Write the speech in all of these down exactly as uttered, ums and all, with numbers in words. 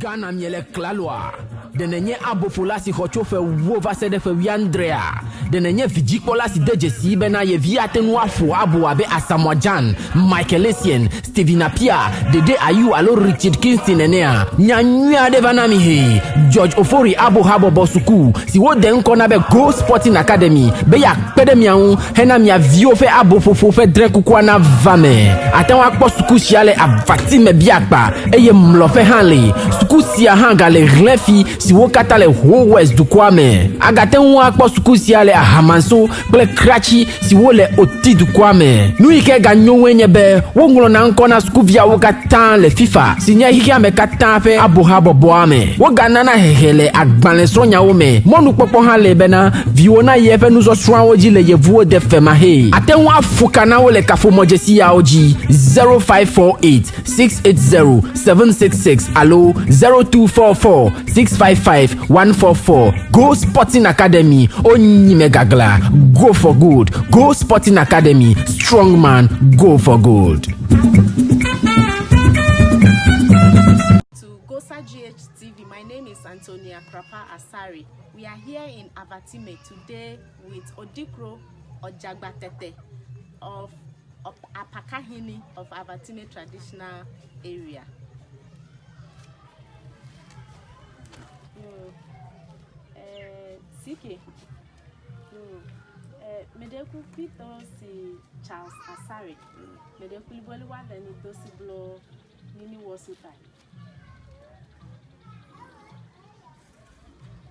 Ghana miele klaloa. Ɖe nènye abofo la si xɔ tso ƒe ewo va se ɖe ƒe wuiadrea. Ɖe nènye vidzikpɔla si de dzesii bena ye vi ate ŋu aƒo abo abe Asamoah Gyan, Michael Essien, Stephen Appiah, Dede Ayew alo Richard Kingston enea. Nya nyui aɖe va na mi hee. George Ofori Abohabɔbɔ Suku, si wode ŋkɔ na be Go Sporting Academy, be yeakpe ɖe mia ŋu hena mia viwo ƒe aboƒoƒo ƒe drɛ̃kukua nava eme. Àte ŋu akpɔ suku sia le Avatime Biakpa, eye mlɔƒe hã li. Suku sia hã gale Hlɛ̃fi, siwo katã le Ho West dukɔa me. Àgate ŋu akpɔ suku sia le Ahamanso kple Kratsi, siwo le Oti dukɔa me. Nu yi ke ganyo ŋue nye be woŋlɔna ŋkɔ na sukuviawo katã le FIFA, si nye xexeame katã ƒe abohabɔbɔa me. Woganana hehe le agbalẽsrɔ̃nyawo me. Mɔnukpɔkpɔ hã le bena viwò nayi eƒe nusɔsrɔ̃awo dzi le yevuwo de fe mahee. Àte ŋu aƒo ka na wo le kaƒomɔdzesi yawo dzi: zero five four eight six eight zero seven six six alo zero two four four six five five one four four. Go Sporting Academy, onyi megagla, go for good. Go Sporting Academy, strong man, go for good. To Gosa G H T V, my name is Antonia Krapa Asari. We are here in Avatime today with Odikro Ojagbatete of Op-, Apakahini of Avatime traditional area. Mm. Eh, C K. Mm. Eh, medeku Peter si Charles Asare. Mm. Medeku liboli wa dani dosi blo nini wosutai.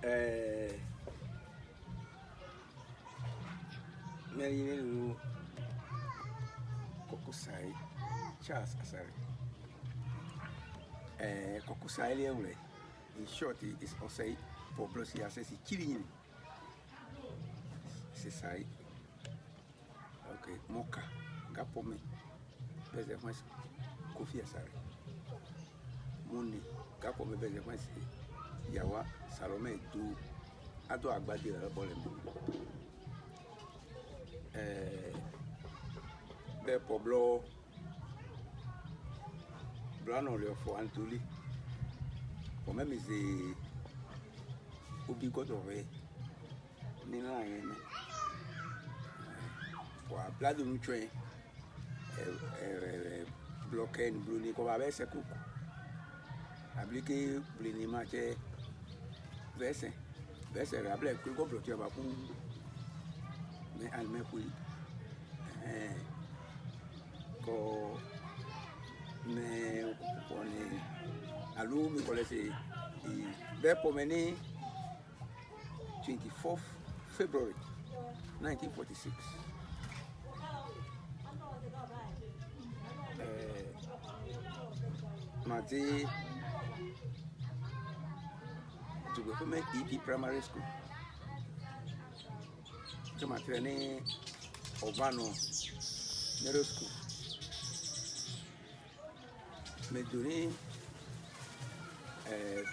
Eh, Mary Nelu Kokusai, Charles Asare. Eh, Kokusai Leule. In short, is Osei Poblosi Asesi Chilini. Sisai. Okay, Moka, Gapome. Beze Hwes Kofi Asare. Muni, Gakome Beze Hwes, Yawa, Salome, Du, Ado Agbadi, Bole. Eh, Be Poblo, Blano Leofo Antuli, Pomemize, Ubi Godove, Nina Yene, Wa Bladu Mchwe, eh, eh, eh, eh, bloke ni bluni ko ba bese kuku. Abliki blini ma che bese. Bese ra ble kuri ko bloki ba ku. Me an me kui. Eh. Ko me ko ni alu mi ko le se i be po me ni twenty-fourth February nineteen forty-six. Eh, ma dzi dugbe ƒe me E P Primary School. Ke ma tre ni Obano Middle School. Me do ni, eh,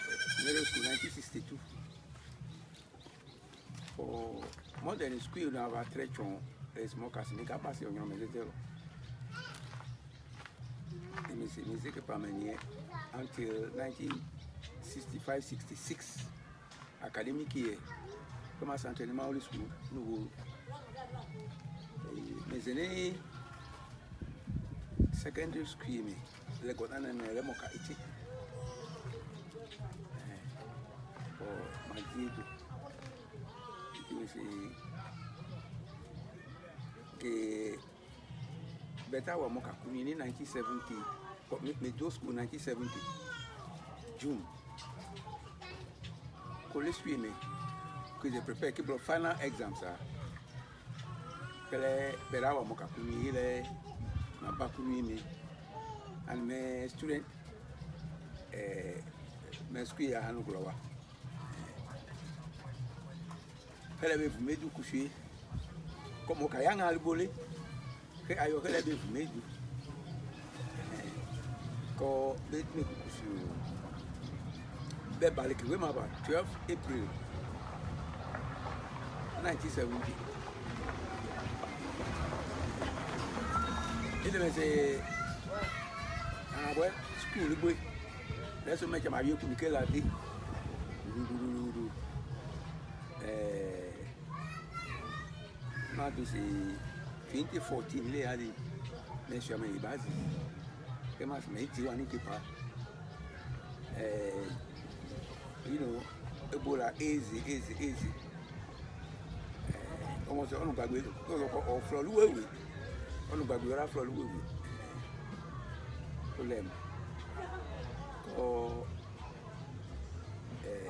Middle School nineteen sixty-two. For modern school na ba tre chon es mo kasi ni ka pasi onyo me zete lo. Emi se mi zeke pa me ni until nineteen sixty-five sixty-six academic year. Kama sante ni ma oli school no wo. Eh, me zene secondary school me le go na me le mo ka iti. Eh, o ma di do. Emi se ke beta wa mo ka kuni ni nineteen seventy. Ko mi, mi do school nineteen seventy. June. Ko le sui mi. Ko ze prepare ki blo final exams a. Kele beta wa mo ka kuni ile na ba kuni mi. And me student, eh, me school ya hanu glowa. Hele be vume du kusue. Komo ka yanga alibole. Ke ayo hele be vume du. Ko be me kusue. Be bale ke we ma ba twelve April nineteen seventy. Ile me se, ah, bwe, school bwe. Lɛsu mɛ tsɛ ma wie kuni ke la di. Ɛɛ, ma du si twenty fourteen lɛ ya di. Mɛ sua mɛ ibazi. Ke ma sua mɛ iti wa ni ke pa. Ɛɛ, you know, ebola ezi, ezi, ezi. Ɛɛ, ɔmɔ sɛ ɔnu gbagbe, ɔnu kɔ ɔflɔ lu wewe. Ɔnu gbagbe ɔra flɔ lu wewe. Problem. Kɔ, ɛɛ,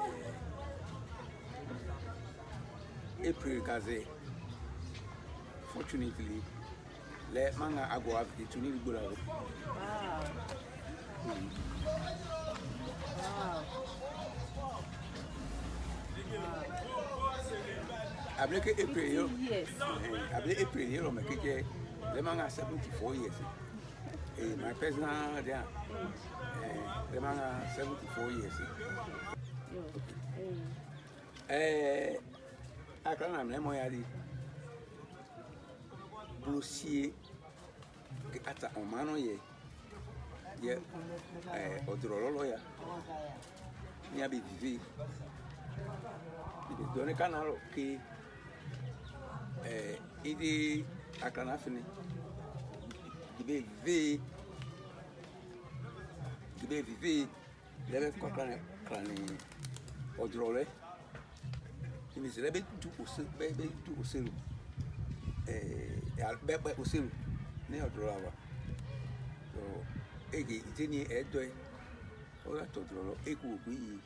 April gaze. Fortunately, lɛ maŋa ago aviki tu ni gbula ro. Wow. Wow. Able ke April yo. Yes. Ɛɛ, able April yo lo mɛ ke tsɛ. Lɛ maŋa seventy four years. Ɛɛ, my personal dia. Ɛɛ, lɛ maŋa seventy four years. Yo. Ɛɛ. Ɛɛ, akra na mɛ mɔ ya di. Blusie ke ata ɔmanɔ yɛ, yɛ, ɛɛ, ɔdrɔlɔ lɔ ya. Ni abi vivi. Ibi dɔni kana lɔ ke, ɛɛ, idi akana fini. Ibi vivi. Ibi vivi. Lɛ bɛ kɔ kran, kran ɔdrɔlɔ. Imi sɛ lɛ bɛ du ose, bɛ, bɛ du oselu. Ɛɛ, bɛ, bɛ oselu. Ni ɔdrɔlɔ ava. So, ege iteni ɛdɔɛ. Ɔla tɔ ɔdrɔlɔ, eku oku iyi.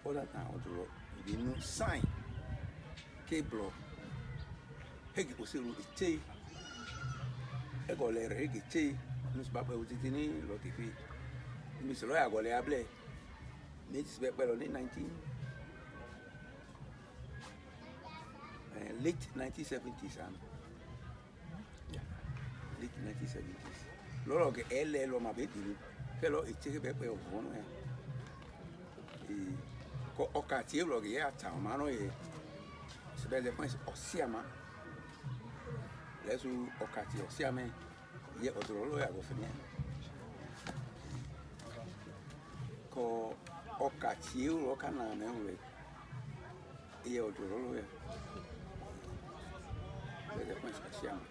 Ɔla ta ɔdrɔlɔ. Ibi nu sign. Ke blɔ. Hegi oselu ete. Egɔlɛ rɛ hegi ete. Nu sɛ ba bɛ otiti ni lɔ tifi. Imi sɛ lɔ ya gɔlɛ ablɛ. Ni ti sɛ bɛ kpɛ lɔ ni nineteen, ɛɛ, late nineteen seventies, am. Yeah. Late nineteen seventies. Lɔlɔ ke ɛlɛ lɔ ma be diru. Kɛ lɔ etse ke bɛ kpɛ ɔvɔnɔ ya. Ɛɛ, kɔ ɔkati lɔ ke ya ta ɔmanɔ yɛ. Sɛ bɛ lɛ kɔn ɔsiama. Lɛsu ɔkati ɔsiama. Yɛ ɔdrɔlɔ ya gɔ fini. Kɔ ɔkati lɔ kana mɛ wɛ. Yɛ ɔdrɔlɔ ya. Bɛ lɛ kɔn ɔsiama.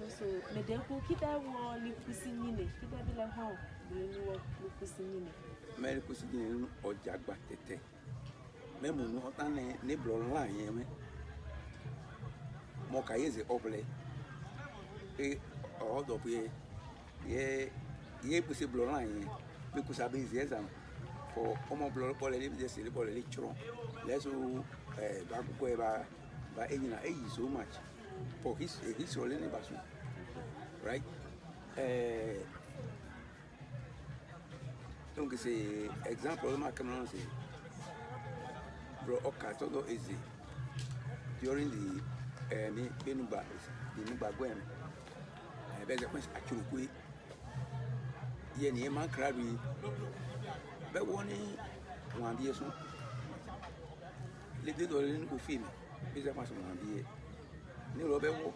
So, mɛ de ku kida wɔ likusi nyine, kida bi lɛ hɔn, bi ni wɔ likusi nyine. Mɛ likusi nyine nu ɔjagba tɛtɛ. Mɛ mɔ nu ɔta nɛ ni blɔ la yɛ mɛ. Mɔ ka yɛ ze ɔvlɛ. E ɔdɔ bu yɛ. Yɛ, yɛ kusi blɔ la yɛ. Bi kusa bi ze zan. Kɔ ɔmɔ blɔ bɔlɛ li bi ze sili bɔlɛ li tsurɔ. Lɛsu, ɛɛ, ba kukɔ yɛ ba, ba enyina eyi so much. Kɔ his, his rɔ lɛ ni ba su. Right? Ɛɛ, Donc, c'est exemple, ma kama se. Bro, oka todo eze. During the, eh, mi, Benugba, Benugba Gwem. Eh, beze kwen achurukwe. Ye ni man krabi. Be woni, wan bi eso. Le de do le ni ko film. Beze kwen so wan bi. Ni lɔ bɛ wɔ.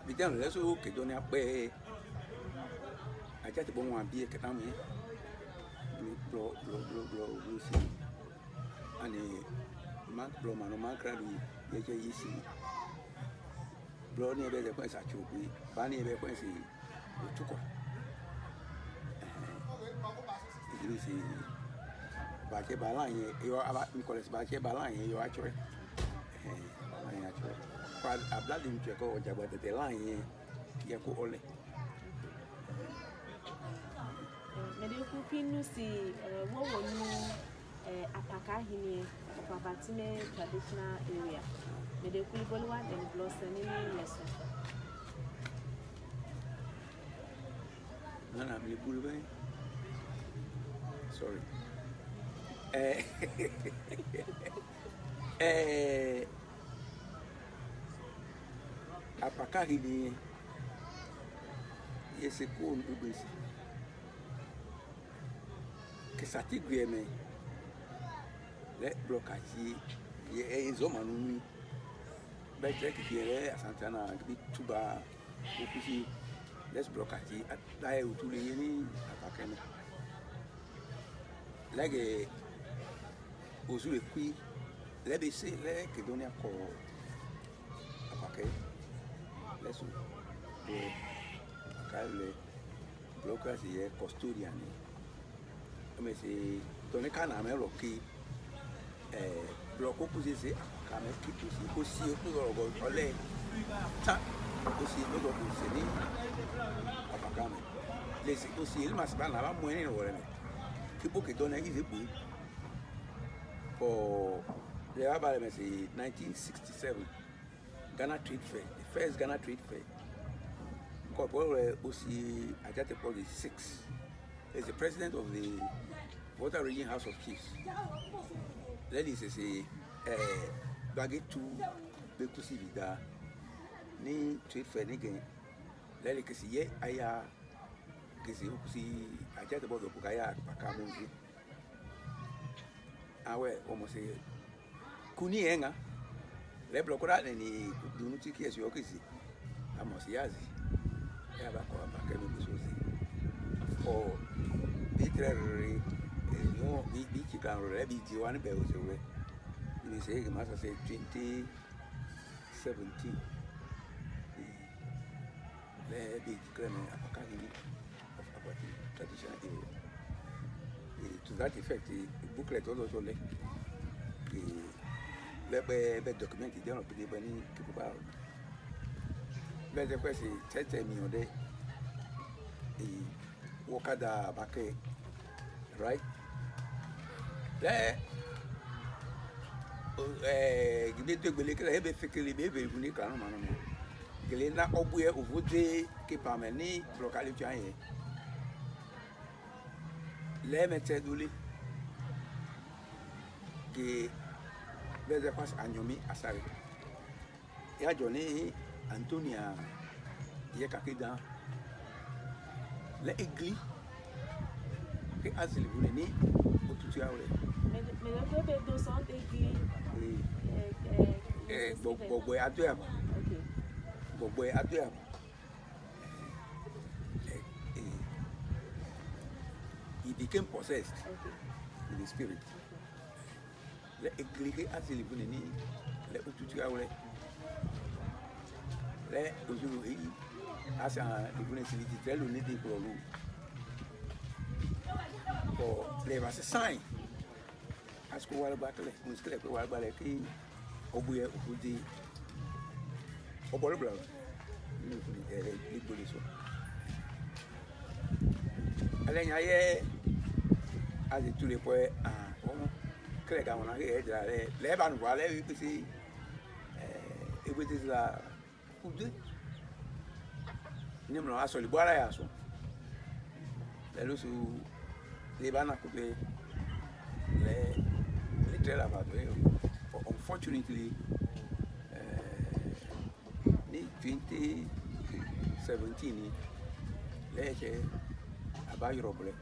Bi dan lɛ so ke dɔni akpɛ. Aja ti bɔ ŋwa bi kɛ tam yɛ. Ni blɔ, blɔ, blɔ, blɔ, blɔ si. Ani ma, blɔ ma nɔ ma kra bi yɛ kɛ yi si. Blɔ ni bɛ lɛ kɔn sa tso bi. Ba ni bɛ kɔn si. Otukɔ. Ɛhɛn. Idrisi. Ba kɛ ba la yɛ, yɔ aba, Nicholas ba kɛ ba la yɛ, yɔ atsɔɛ. Ɛhɛn, ba la yɛ atsɔɛ. Kɔ abla di ntsɔɛ kɔ ɔjagba tɛtɛ la yɛ, yɛ ko ɔlɛ. Mede ku pinu si, eh, wowo nu, eh, Apaka hini, Apavatime traditional area. Mede ku iboluwa den blossom ni ni lesu. Nana mi bulu bɛ. Sorry. Eh, eh, Apaka hini yɛ se ko n ugbesi. Ke sati gwe mɛ. Lɛ blɔ kati yɛ, eh, zoma numi. Bɛ tɛ kiki lɛ Asante na bi tuba. Okusi, let's block ati, at, dae utule yeni, atakene. Lɛ gɛ ozu lɛ kui, lɛ be se lɛ ke dɔni akɔ Apakɛ lɛ su, be Apakɛ lɛ bureaucracy yɛ custodian ni. Ɔmɛ se tɔni ka na mɛ lɔ ke, ɛ, blɔ ko ku se se Apakɛ mɛ ke osi, osi ko lɔ gɔ ɔlɛ ta, osi lɔ gɔ ko se ni Apakɛ mɛ. Lɛ se osi lɛ ma se ba na ba mɔ ni wɔ lɛ mɛ. Ke bo ke dɔni ki se bu. Kɔ lɛ ba ba lɛ mɛ se nineteen sixty-seven Ghana Trade Fair, the first Ghana Trade Fair. Kɔ bɔ lɛ osi Adjate Body six is the president of the Volta Region House of Chiefs. Lɛ li se se, eh, bagi tu be kusi vida ni Trade Fair ni gɛ. Lɛ li ke se yɛ aya ke se kusi Adjate Body ko ka ya Apakɛ mɔ ni. Awɛ, ɔmɔ se kuni enga. Lɛ blɔ kura nɛ ni dunu ti ki esi okisi. Amɔ si yazi. Ɛ ba kɔ Apakɛ mi busu si. Ɔ, bi trɛ ri, e, yo, bi, bi ti kan ri, bi ti wani bɛ o se wɛ. Ni se ki masa se twenty seventeen. Lɛ be declare mɛ Apakɛ ni of Akwati traditional area. Eh, to that effect, eh, booklet ɔlɔ sɔ lɛ. Eh, lɛ bɛ, bɛ document dɛ ɔlɔ pede bɛ ni kiku ba. Bɛ dɛ kwɛ si tɛtɛ mi ɔ dɛ. Eh, wɔ ka da Apakɛ, right? Lɛ, eh, gi be do gbele kele, ebe fekele be, ebe vuni kanu manu mɛ. Gele na ɔbu yɛ ovu de ke pamɛ ni blɔ kali tsɔ yɛ. Lɛ mɛ tɛ duli. Ge bɛ zɛ kwas anyɔmi asare. Ya jɔ ni Antonia yɛ kake dan. Lɛ egli. Ke azili bu ni otutu ya wɛ. Mɛ, mɛ lɛ ko be do sɔn te egli. Ee. Ɛ, ɛ, Ee, gbɔ-, gbɔgbɔ ya do ya ba. Okay. Gbɔgbɔ ya do ya ba. Ee, ee. He became possessed Okay. with the spirit. Okay. Lɛ egli ke azili bu ni, lɛ otutu ya wɛ. Lɛ ozu eyi. Asa ibu ni sili ti tɛ lo ni di kplɔ lo. Kɔ lɛ ba se sign. Asiko wala ba kele, muskile ko wala ba lɛ ki obu yɛ obu di. Ɔbɔ lɛ bla. Ni obu di, eh, ni gboli so. Alɛ nya yɛ, azi tule pɔɛ, ah, ɔmɔ. Kele ka mɔna ke yɛ dila lɛ, lɛ ba nu wa lɛ wi kusi, eh, egbete la, kude. Ni mlɔ asɔli bɔ la ya so. Lɛ lo su, lɛ ba na kude. Lɛ, lɛ tɛ la ba do yɛ. Unfortunately, eh, ni twenty seventeen ni, lɛ kɛ, a ba yɔrɔ blɛ.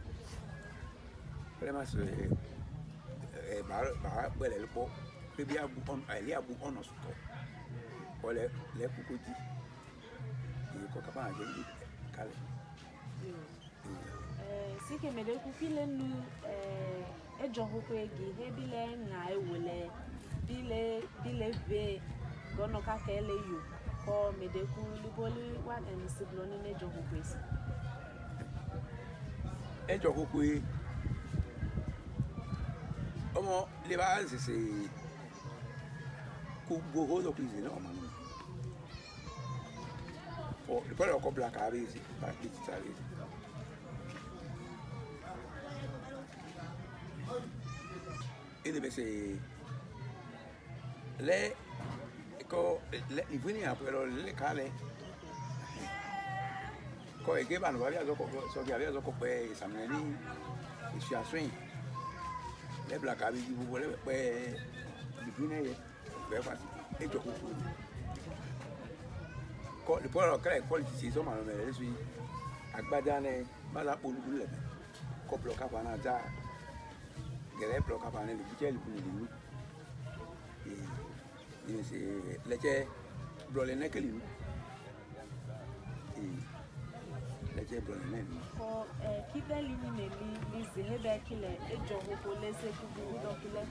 Kɛlɛ ma se, eh, ba, ba gbɛlɛ lɛ kpɔ. Kɛ bi abu ɔn, eh, lɛ abu ɔnɔ sukɔ. Kɔ lɛ, lɛ kuku di. Iye kɔ kaba na jɛ, kalɛ. Yo. Eh, sike mɛ de ku fi lɛ nu, eh, ejɔ ko ko egi, he bi lɛ ŋa ewo lɛ, bi lɛ, bi lɛ ve, gɔnɔ ka kɛ lɛ yo, kɔ mɛ de ku li boli wa ɛni si blɔ ni ne jɔ ko ko esi. Ejɔ ko ko e. Ɔmɔ, lɛ ba sese, ku gboho lɔ ku ize na ɔmɔ ni. Ɔ, lipɔlɔ kɔ blaka abizi, ba biti abizi. Ini bese lɛ kɔ lɛ ivini apɛlɔ lɛ kalɛ. Kɔ ege ba no ba bia zɔkɔ sɔ bia bia zɔkɔ pɛ isamɛ ni isi asɔin. Lɛ blaka abizi bubu lɛ pɛ ivini yɛ. Breakfast, ejɔ kuku. Kɔ, lipɔlɔ kɛlɛ politics zɔ ma lɔ mɛ lɛ sui. Agbada nɛ, ma la kpolu kulu lɛ mɛ. Kɔ blɔ kapa na da. Gɛlɛ blɔ kapa nɛ, libu jɛ libu ni libu. Ee, ni se, lɛ jɛ, blɔ lɛ nɛ kɛ libu. Ee, lɛ Kɔ, ɛ, kidɛ li ni ne li, li ze he bɛ ki lɛ, e jɔ ho ko lɛ ze ku bu hu dɔ ki lɛ.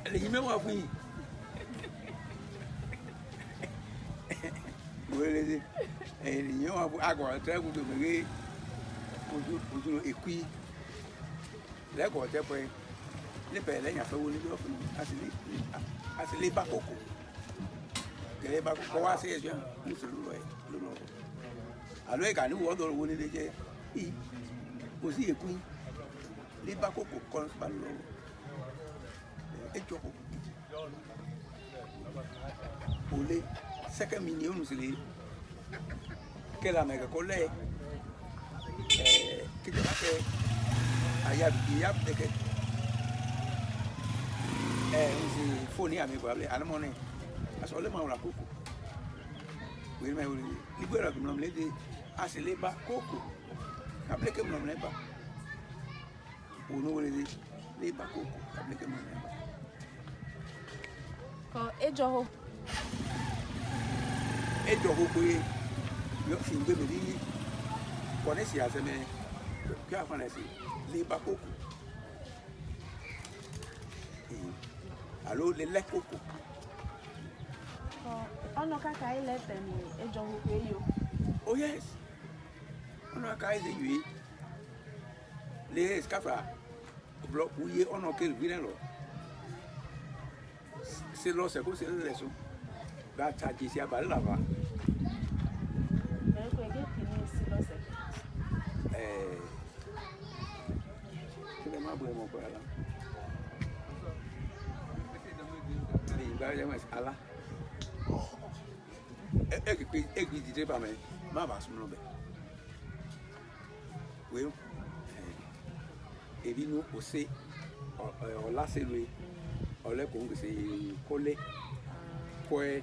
Ele yi mɛ wa fui. Wele ze. Ele yi mɛ wa fui. Agɔ tɛ ku do mege. Oju, oju ekui. Lɛ kɔ tɛ pɛ. Ni pɛ lɛ nya fɛ wo ni jɔ fui. Asi li, asi li ba koko. Kɛlɛ ba koko wa se jɔ. Ni se lu lɔ ye, lu lɔ. Alo e ka ni wɔ dɔ wo ni de jɛ. I. Osi ekui. Li ba koko kɔn ba lu lɔ. E jɔ ko. Ole, sɛkɛ mi ni onu sile. Kɛla mɛ kɛ kɔ lɛ. Ɛɛ, kɛkɛ ba kɛ. Aya bi ya bɛ kɛ. Ɛɛ, nsi foni ami bɔ able, alamɔ nɛ. Asɔ le ma wala koko. Wele mɛ wele. Ni gbera kumlɔ mle de. Asi le ba koko. Able kɛ mlɔ mle ba. Ono wele le, le ba koko, ka mi ke mo ne ba. Kɔ, e jɔ ho. E jɔ ho ko ye. Yo, si ngbe mi ni. Kɔ ne si a se me. Ki a fa ne si. Le ba koko. Eh. Alo, le le koko. Kɔ, ono kaka e le tɛ ni, e jɔ ho ko ye yo. Oh yes. Ono kaka e ze yo. Le skafa. Blo uye ono ke vire lo. Se lo se ko se le so. Ba ta ji si aba la ba. Bɛ ko ke ti ni se lo se. Eh. Ke ma bo mo ko ala. Ni ba ya ma ala. E, e, e, e, di de ba me. Ma ba sum lo be. Weo. Ebi nu ose. Ɔ, ɔ, ɔla se lue. Ɔlɛ ko ŋgese kole. Kɔɛ.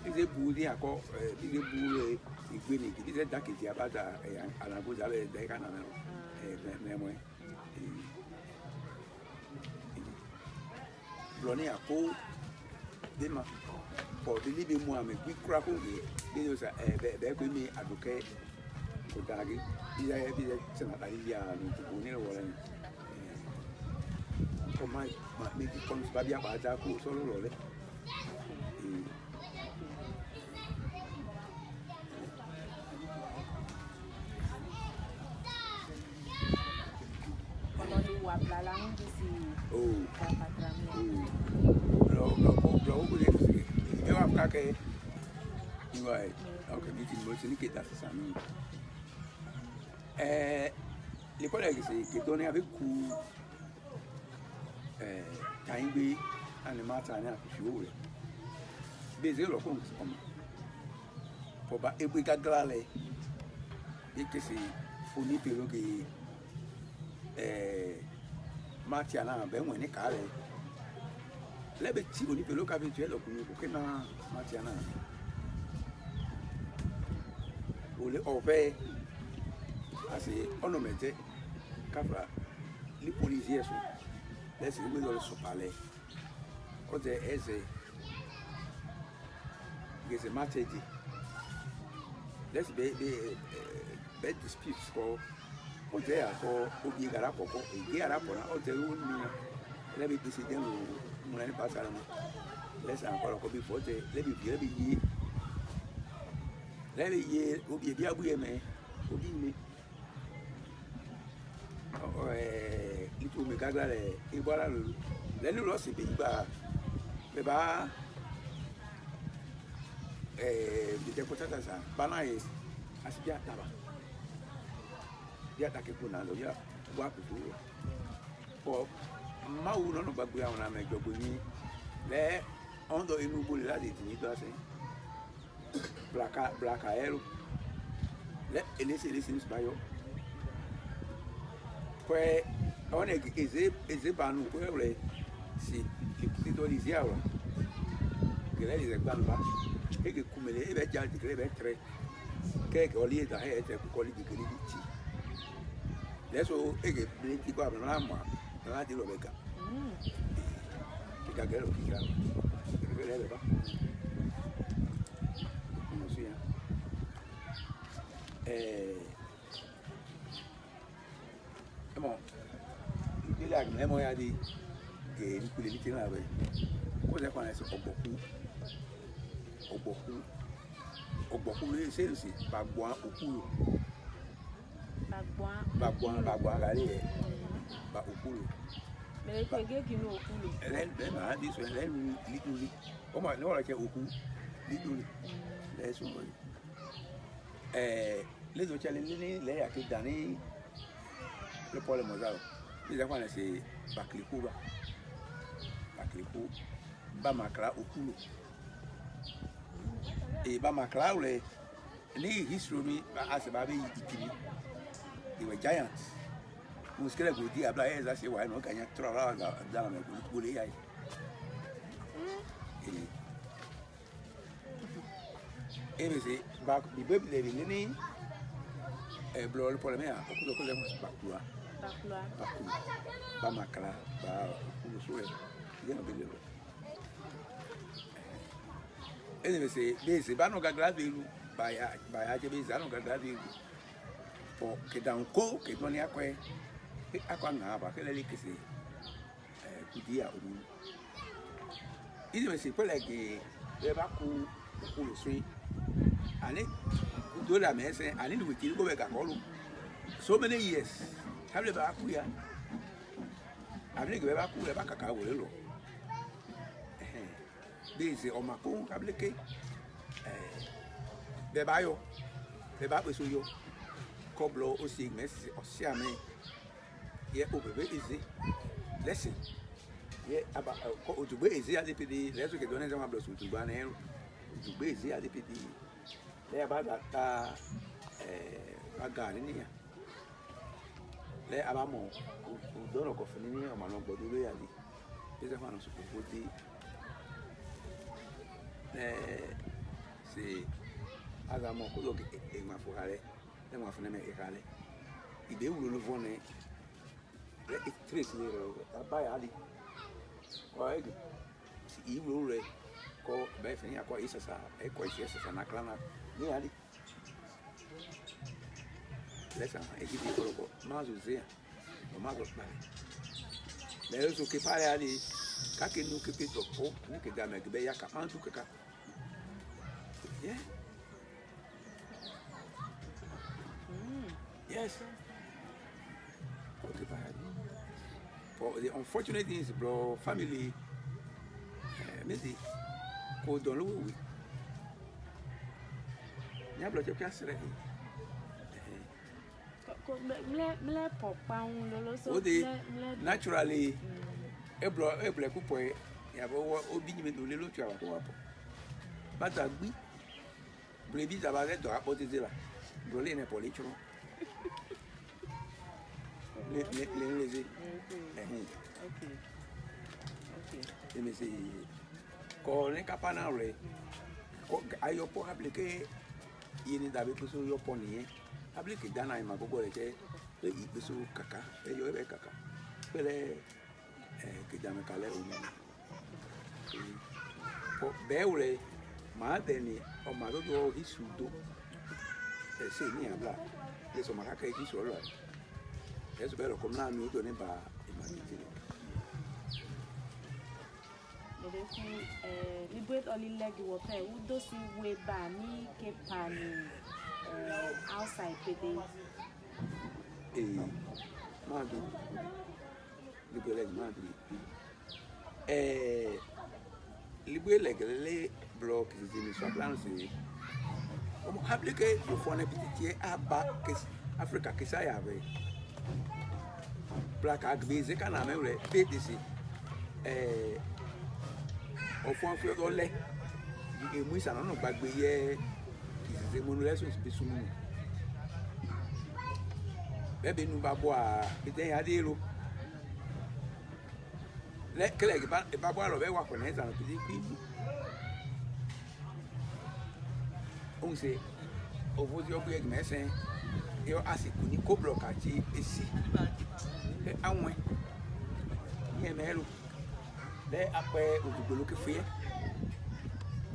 Bize bu di akɔ, ɛ, bize bu, ɛ, igbe ni, bize da kiti abada, ɛ, anago da bɛ, da ka na mɛ. Ɛ, mɛ, mɛ mɔ. Ɛ. Blɔ ni ako de ma. Kɔ de ni be mu ame gbi kura ko ge. De yo sa, ɛ, bɛ, bɛ ko mi aduke. Ko dagi. Bi ya, bi ya, sena dagi ya, ni ko ni wala ni. Ɛ. Ko ma, ma, mi ki kon ba bi ya ba ja ko solo lo le. Ɛ. Oh. Oh. Lo, lo, lo, lo, lo, lo, e wa ka ke. Iwa e. Okay, mi ti mo ti ni ke da sa mi. Eh, le ko le ke se, ke to ni a be ku. Eh, ka ingbe ani mata ni a ku fi o re. Be ze lo ko ngi ko ma. Kɔ ba egbe gagla lɛ. Ekese foni pelo ke, eh, Matiana bɛ ŋwɛni ka lɛ. Lɛ be ti oni pelo ka be ti lɔ kunu ko ke na Matiana. Ole ɔvɛ. Asi ɔnɔ mɛ tɛ. Kafra li policier so. Lɛ si we lɔ so palɛ. Ɔtɛ ɛsɛ. Gese ma tɛ di. Lɛ si be, be, eh, be dispute kɔ. Ɔtɛ ya kɔ, obi gara kɔ kɔ, ege gara kɔ na, ɔtɛ yo ni. Lɛ bi pisi den lo, mo ni pasa la mo. Lɛ sa kɔ lɔ kɔ bi fɔ tɛ, lɛ bi bi, lɛ bi ye. Lɛ bi ye, obi bi abu ye mɛ, obi mi. Ɔ, ɛ, nitu mi gagla lɛ, ibɔ la lulu. Lɛ ni lɔ si bi gba. Bɛ ba, ɛ, bi tɛ kota ta sa. Bana ye, asi bi a taba. Bi a ta ke kuna lo, ya, wa kutu. Kɔ, ma wu nɔ nɔ ba gbe awon na mɛ jɔ gbe ni. Lɛ, ɔn dɔ inu bo le la de ti ni dɔ ase. Blaka, blaka ero. Lɛ, elesi, elesi, ni suba yo. Kɔɛ, ɔne, eze, eze banu, kɔɛ, wle, si, si, si, dɔ, ni zi awa. Gele, eze, gbanba. Ege kumele, ebe, ja, gele, ebe, tre. Kɛ, kɛ, ɔli, eda, he, ete, ku, kɔli, gele, ti. Lɛ so, ege, bele, ti, kɔ, abla, na, ma, na, ti, lo, be, ka. Mm. Kika gɛlɛ o kika. Kika gɛlɛ bɛ ba. Mo su ya. Ɛɛ, Mɔ, ìdílé àgbẹ̀ mɔ ya di, gè ní kulè ní tẹ́lẹ̀ abẹ́. Kó sẹ́ kó ní ẹsẹ̀ ọ̀gbọ̀kú. Ọ̀gbọ̀kú. Ọ̀gbọ̀kú ló ṣe é ṣe, bàgbọ́n òkú lò. Bàgbọ́n. Bàgbọ́n, bàgbọ́n àgàlẹ́ yẹ. Bà òkú lò. Bẹ̀rẹ̀ pé gé kí ni òkú lò. Ẹlẹ́nu, bẹ́ẹ̀ máa di sọ, ẹlẹ́nu lídùn lé. Ó mà ní ọ̀rọ̀ kẹ òkú lídùn lé. Lẹ́sùn wọ̀nyí. Ɛɛ, lezo tsɛ lɛ lɛ ni lɛ ya ke dani lɛ pɔlɛ mɔza lɔ. Ni zɛ kpa nɛ se bakliku ba. Bakliku ba makla okulu. E ba makla wlɛ ni history mi ba ase ba be itimi. They were giants. Muskele godi abla eza se wa no kanya trala da da me goli ya. Eh. Ebe se ba bi be le ni ni. E blo le pole me a okulo kule mo bakula. Bakula. Bakula. Ba makala ba okulo so e. Ye no be le. Ebe se be se ba no gagla be lu ba ya ba ya je be za no gagla be lu. Po ke dan ko ke doni akwe. Akwa nga ba ke le kese. Kudia omunu. Izi mesi kwele ge be ba ku ku lo sui. Ani kudo la mese ani ni wiki go be ga kolu. So many years. Hable ba ku ya. Abile ge be ba ku le ba kaka wo le lo. Be ze o ma ku abile ke. Be ba yo. Be ba pe so yo. Koblo o si mesi o si ame. Ye obebe eze. Listen. Ye aba ko ojugbe eze ade pidi. Leso ke done zama blo su ojugbe ne. Ojugbe eze ade pidi. Le aba da ta eh agari ni ya. Le aba mo. Udoro ko fini ni o ma no gbodu le ya di. Eze fa no su ko di. Eh se aga mo ko lo ke e ma fu hare. Ema fune me ikale. Ibe wulu lu vone. Le itres le ro. Aba ya ali. Ko ege. Si iwulu le. Ko be fene ya ko isasa. E ko isasa na klana. Ni ali. Lesa e ki ko ko. Mazu zea. O mazu pale. Le so ke pale ali. Ka ke nu ke pe to ko. Ni ke dame ke be ya ka antu ke ka. Yeah. Yes. But the unfortunate thing is, bro, family, eh, mezi, ko don lo we. Nya blo che ka sere. Ko mle mle pop pa un lo lo so. Ode naturally. E blo e blo ku po e. Ya bo o bi ni me do le lo twa ko wa po. Bata gbi. Blebi zaba ze dɔ akpɔ tete la. Blɔ le nɛ pɔ le tsrɔ. Le le le le ze. Ɛhɛn. Ok. Ok. Eme se kɔ ne kapa na wlɛ. Kɔ ayɔ pɔ able ke. Yeni dabe kpeso yɔ pɔ ni yɛ. Able ke dana ima gogo le kɛ. E ikpeso kaka. E yɔ ebe kaka. Kpele. Kejame kalɛ omi. Bɛwlɛ ma bɛni ɔma dodo hisu do. Ɛsɛ ni abla. Ɛsɛ ma kaka hisu ɔlɔ. Ɛsɛ bɛlɛ kɔmla mi odo ne ba. Ima titi. Bebe fu libwet ɔli lɛgi wɔ pɛ udo si we ba mi ke pani. Outside pede. Ee, madu. Libwe lɛgi madu. Ɛɛ, libwe lɛgi le blɔ kisi zimi sɔ plan si. Ɔmɔ habli ke yofone pititi aba kisi Afrika kisa ya be. Blaka gbe ze kana me wle pe disi. Ɛɛ, ɔfɔn fio dɔ lɛ. Emu isa nɔ nɔ gbagbe yɛ. Kisi ze monu lɛ so bi sumunu. Bɛ be nu ba bɔ a bi te ya de lo. Lɛ kɛlɛ ba ba bɔ a lɔ bɛ wa kɔ nɛ zan bi ku. Onse ovozi ɔbu yɛ gmɛ sɛn. Yɔ asi kuni koblɔ katsi esi. Kɛ awɛ. Yɛ mɛ lo. Lɛ akpɛ odugbolo ke fue.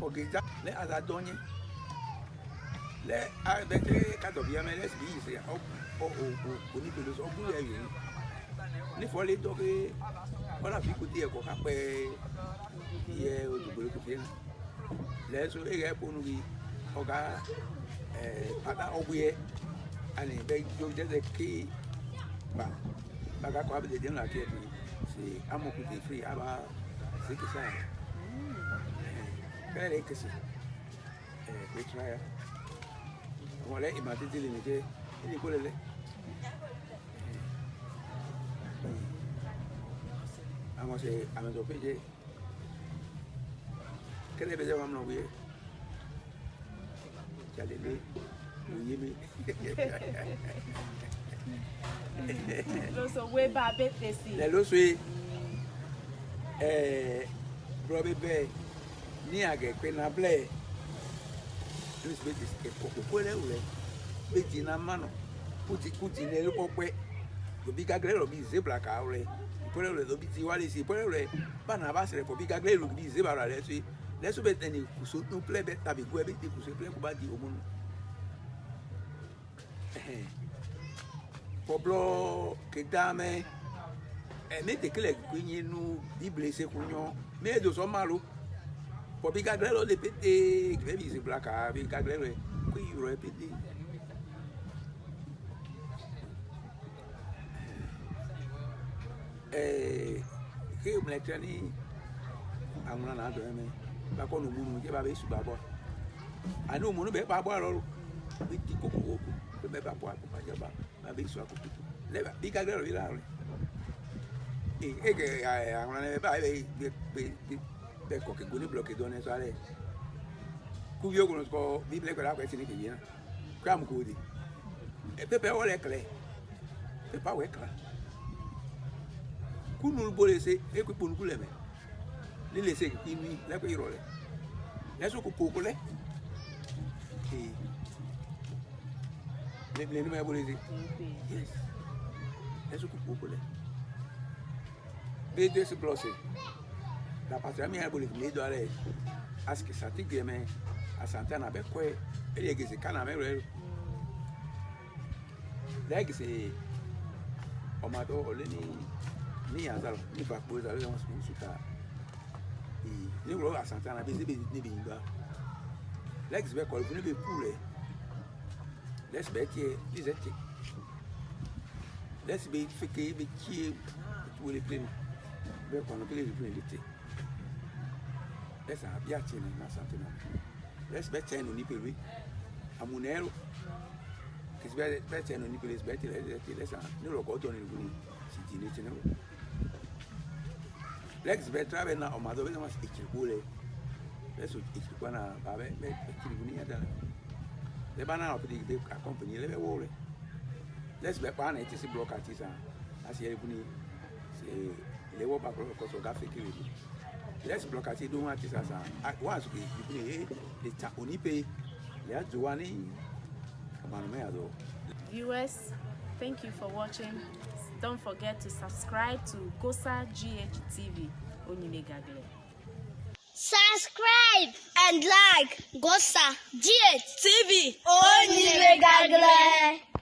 Ɔgedza lɛ aza dɔnyɛ. Lɛ abɛtɛ kadɔ bi amɛ lɛ si bi yi se ɔ ɔ ɔ ɔ ni belo sɔ ɔbu yɛ yɛ. Efɔli dɔ ke ɔna fi kuti yɛ kɔ kakpɛ yɛ odugbolo kuti na. Lɛ so e yɛ ponu ki ɔga pata ɔbu yɛ ani bɛ jo jɛsɛ ki ba ba ka kɔ abɛ de na kɛ bi si amɔ kuti fri aba si kisa. Kɛlɛ kisi. Ɛ, kpe tra ya. Ɔmɔ lɛ ima titi le mi ke, ili ko lɛ lɛ. Amɔ se, amɛ zɔ pe je. Kɛlɛ bɛ zɛ wa mlɔ wiye. Jalele, oye mi. Loso we ba be tesi. Lɛ loso ye. Ɛ, blɔ be bɛ. Ni agɛ kpe na blɛ. Luis be ti kɔkɔ kpe lɛ wlɛ. Be ti na ma nɔ. Kuti kuti nɛ lɛ kɔkpɛ. Lɔ bi gaglɛ lɔ bi zebra ka wlɛ. Kpe lɛ wlɛ lɔ bi ti wa le si kpe lɛ wlɛ. Ba na ba srɛ kɔ bi gaglɛ lɔ bi zebra lɛ si. Lɛ so be tɛ ni kuso nu plɛ be tabi guɛ be ti kuso plɛ ko ba di omunu. Pɔblɔ keda mɛ. Ɛ, mɛ te kele kpe nye nu Bible se ku nyɔ. Mɛ do sɔ ma lo. Pɔ bi gaglɛ lɔ le pete, kele bi zebra ka bi gaglɛ lɔ. Ku yurɔ pete. Ɛ, ke mlɛ tɛ ni aŋla na dɔ mɛ. Ba kɔ nu munu je ba be su ba bɔ. Ani munu be ba bɔ lɔ. Bi ti koko koko. Be ba bɔ ko ba je ba. Ma bi sua kukutu. Lɛ ba bi ka gɛrɛ bi la rɛ. E e kɛ a a ŋlɔ nɛ ba bɛ bɛ bɛ bɛ kɔ kɛ goni blɔki dɔnɛ sua lɛ. Ku bi o kɔnɔ kɔ bi blɛ kɔ la kɔ ɛtini kɛ bi na. Kɔ amu ko di. E pɛpɛ wɔ lɛ klɛ. Pɛpɛ wɛ kla. Ku nulu bo lɛ se e ku kponu ku lɛ mɛ. Lile se ki nui lɛ ko irɔ lɛ. Lɛ so ko koko lɛ. Ee. Lɛ lɛ ni ma bole se. Yes. Lɛ so ko koko lɛ. Be de se blɔ se. La pasra mi ya bole me do ale. Aski sati geme. Asante na be kwe. Ele ge se kana me re. Lɛgise ɔmadɔ ɔlɛ ni ni azalɔ ni va kpo zalɔ lɛ wọn sɔn suta. Ni wulɔ asante ana bɛ zebe ni bɛ nyigba. Lɛgise bɛ kɔlɛ fún ni bɛ ku lɛ. Lɛsi bɛ tiɛ ni zɛ tiɛ. Lɛsi bɛ feke bɛ tie wele pleni. Bɛ kɔnɔ kele ni pleni bɛ tiɛ. Lɛsa bia tiɛ ni na asante na. Lɛsi bɛ tiɛ no ni pelu. Amunɛro. Kisi bɛ bɛ tɛ no ni pele bɛ tɛ lɛ tɛ lɛ sa ne lɔ kɔ tɔ ni guni si di ne tɛ ne lɔ. Lɛgisi bɛ tra bɛ na ɔmadɔ bɛ na ma si ekiri ko lɛ. Lɛ so ekiri ko na ba bɛ bɛ ekiri guni ya da lɛ. Lɛ ba na ɔ pidi bɛ a kɔmpani lɛ bɛ wɔ lɛ. Lɛsi bɛ kpa na eti si blɔ ka ti sa a si yɛ guni si lɛ wɔ ba kɔ kɔ so ga fɛ kiri. Lɛsi blɔ ka ti dun a ti sa sa a wa su ki guni e le ta oni pe lɛ a jo wa ni. Viewers, thank you for watching. Don't forget to subscribe to Gosa G H T V. Onyile Gagle. Subscribe and like Gosa G H T V. Onyile Gagle.